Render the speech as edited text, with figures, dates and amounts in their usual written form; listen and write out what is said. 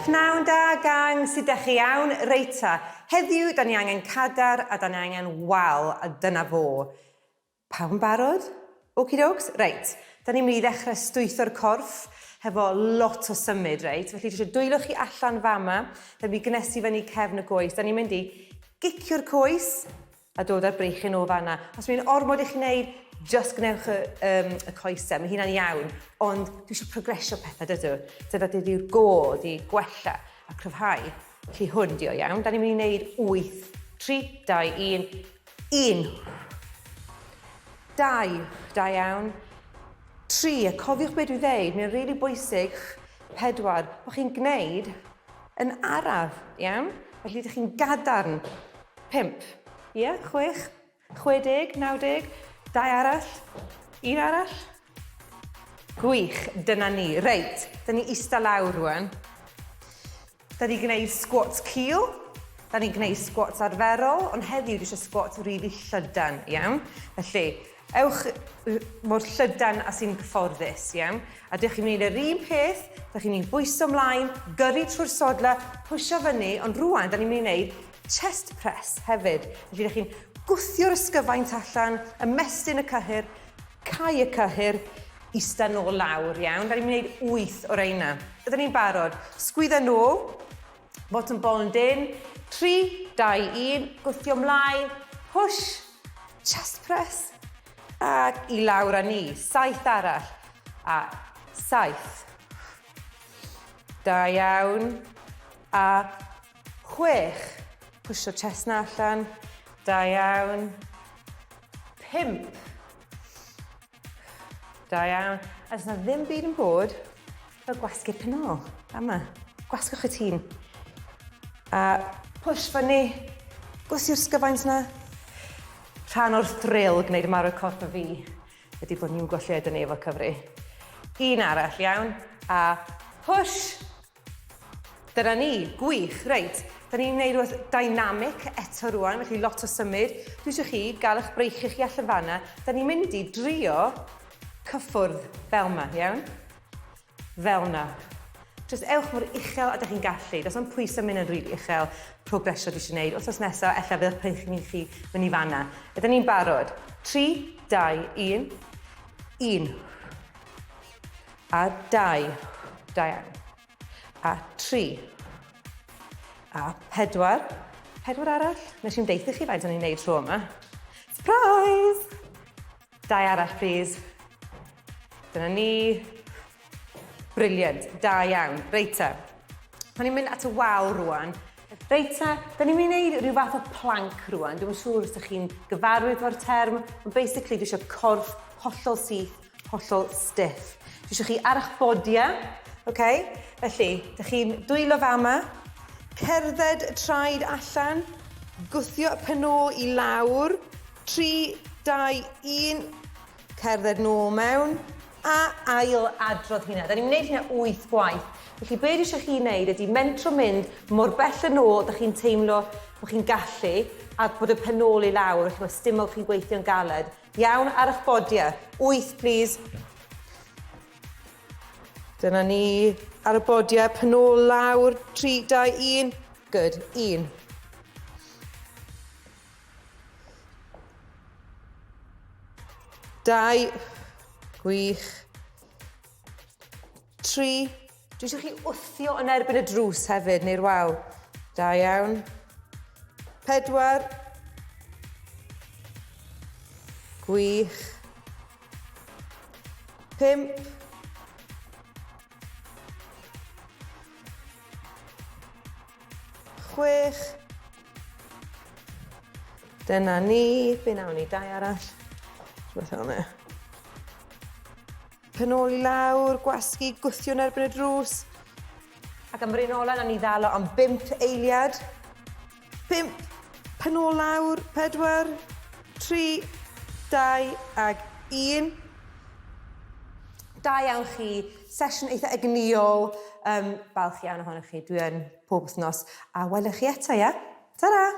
Pnawn da gang, sut dach chi iawn? Reit ta, heddiw da ni angen cadar a da ni angen wal a dyna fo. Pawb yn barod? Okie dokes? Reit, da ni'n mynd i ddechrau stwytho'r corff hefo lot o symud, reit? Felly dwi eisiau dwylo chi allan fama, da ni'n mynd i gnesu fyny cefn y goes. Da ni'n mynd i gicio'r coes a dod â'r breichiau nôl fanna. Os mae'n ormod i chi wneud, just gwnewch y, um, y coesau, mae hynna'n iawn. Ond dwi eisiau progresio pethau, dydw? Dyna dydy'r gôl, di gwella a cryfhau. Felly hwn di o iawn. Da ni'n mynd i wneud 8, 3, 2, 1, 1, 2, da iawn, 3, a cofiwch beth dwi'n ddeud, mae'n rili really bwysig, 4, bod chi'n gwneud yn araf, iawn? Felly ydych chi'n gadarn, 5, ie, yeah, 6, 60, 90, 2 arall, un arall. Gwych, dyna ni. Reit, dyna ni eistedd lawr rwan. Da ni'n gwneud squats cul, da ni'n gwneud squats arferol, ond heddiw dwi eisiau squat rili llydan, iawn? Felly, ewch mor llydan a sy'n gyfforddus, iawn? A dych chi'n mynd yr un peth, dych chi'n mynd bwyso ymlaen, gyrru trwy'r sodla, pwysio fyny, ond rwan, da ni'n mynd i wneud chest press hefyd. Felly, dych chi'n gwthio'r ysgyfaint allan, ymestyn y cyhyr, Cau y cyhyr, ista nôl lawr, iawn. Da ni'n mynd i wneud 8 o reina. Ydyn ni'n barod? Sgwydda nôl, bottom bol yn dyn. 3, 2, 1, gwthio mlaen, push, chest press, ac i lawr â ni. 7 arall, a 7. Da iawn, a 6. Pwysio chest na allan, da iawn. 5. Da iawn. A does na ddim byd yn bod fel gwasgu'r penol. Yma. Gwasgwch y tîn. A push fyny. Gwthio'r sgyfaint na. Rhan o'r thrill gwneud ymarfer corff y fi ydy bod ni'n gwybod lle ydyn ni efo cyfri. Un arall, iawn. A push. Dyna ni, gwych, reit. Da ni'n gwneud rhywbeth dynamic eto rwan, felly lot o symud. Dwi eisiau chi gael eich breichiau chi allan fanna. Da ni'n mynd i drio cyffwrdd fel yma, iawn? Fel yna. Just ewch mor uchel a da chi'n gallu. Does na'm pwysau mynd yn rili uchel. Progresio dwi eisiau gwneud. Wythnos nesaf, ella fydd eich breichiau chi fyny fanna. Ydyn ni'n barod? 3, 2, 1. 1. A 2. Da iawn. A 3. A 4. 4 arall. Nes i'n deitha chi faint o'n i'n neud tro yma. Surprise! Dau arall, please. Dyna ni. Brilliant. Da iawn. Reit te. Pan ni'n mynd at y wal rwan. Reit te, da ni'n mynd i wneud rhyw fath o plank rwan. Dwi'n siŵr os ydych chi'n gyfarwydd fo'r term, ond basically dwi eisiau corff hollol syth hollol stiff. Dwi eisiau chi ar eich bodiau, okay? Felly, dych chi'n dwylo fa yma, cerdded y traed allan, gwthio y pen ôl i lawr, 3, 2, 1, cerdded nôl mewn, a ail adrodd hynna. Da ni'n gwneud hynna 8 gwaith. Felly be dwi eisiau chi wneud ydy mentro mynd mor bell yn ôl ydych chi'n teimlo bod chi'n gallu a bod y pen ôl i lawr, felly mae stumog chi'n gweithio'n galed. Iawn, ar eich bodiau. 8, please. Dyna ni. Ar y bodiau, pen ôl lawr. 3, 2, 1. Good. 1. Dau. Gwych. 3. Dwi eisiau chi wthio yn erbyn y drws hefyd, neu'r wal. Da iawn. 4. Gwych. 5. 6. Dyna ni. Be nawn ni? Dau arall. Rhywbeth fel yna. Pen ôl i lawr, gwasgu, gwthio yn erbyn y drws. Ac am yr un ola, nawn ni ddal o am 5 eiliad. 5, pen ôl lawr, 4, 3, 2 ag 1. Da iawn chi, sesiwn eitha egnïol, um, balch iawn ohonoch chi, dwi yn pob wythnos. A welwch chi eto, ia? Ta-ra!